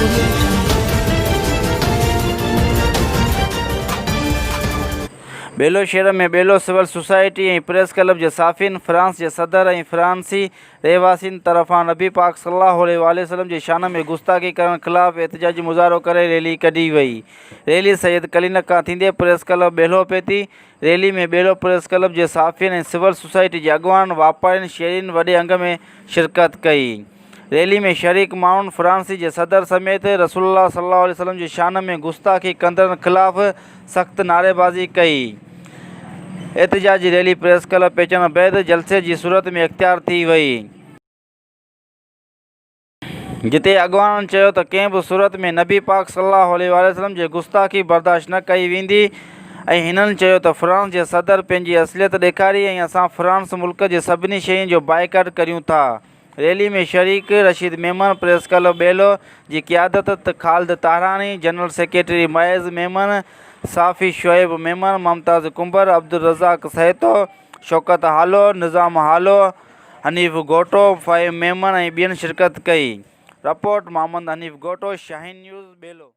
Audio Jungle. Belo شهر ۾ Belo civil society ۽ press club جي صحافين فرانس جي صدر ۽ فرانسي رهواسين طرفان نبي پاڪ صلي الله عليه واٰله وسلم جي شان ۾ گستاخي ڪرڻ خلاف احتجاجي مظاهرو ڪري ريلي ڪڍي وئي. ريلي سيد ڪلينڪ کان ٿيندي پريس ڪلب ٻيلو پهتي. ريلي ۾ ٻيلو پريس ڪلب جي صحافين ۽ سول سوسائٽي جي اڳواڻن، واپارين، شهرين وڏي انگ ۾ شرڪت ڪئي. ريلي ۾ شريڪ ماڻهن فرانسي جي صدر سميت رسول الله صلي الله عليه وسلم جي شان ۾ گستاخي ڪندڙن خلاف سخت نعريبازي ڪئي. احتجاجي ريلي پريس ڪلب پهچڻ بعد جلسي جي صورت ۾ اختيار ٿي وئي. جتي اڳواڻن چيو ته ڪنهن به صورت ۾ نبي پاڪ صلي الله عليه واٰله وسلم جي گستاخي برداشت نه ڪئي ويندي ۽ هنن چيو ته فرانس جي صدر پنهنجي اصليت ڏيکاري ۽ اسان فرانس ملڪ جي سڀني شين جو بائيڪاٽ ڪريون ٿا. ريلي ۾ شريڪ رشيد ميمڻ، پريس ڪلب ٻيلو جي قيادت خالد طاهراڻي، جنرل سيڪريٽري معيز ميمڻ، صحافي شعيب ميمڻ، ممتاز ڪنڀر، عبدالرزاق سهتو، شوڪت هالو، نظام هالو، حنيف گهوٽو، فهيم ميمڻ ۽ ٻين شرڪت ڪئي. رپورٽ، محمد حنيف گهوٽو، شاهين نيوز، ٻيلو.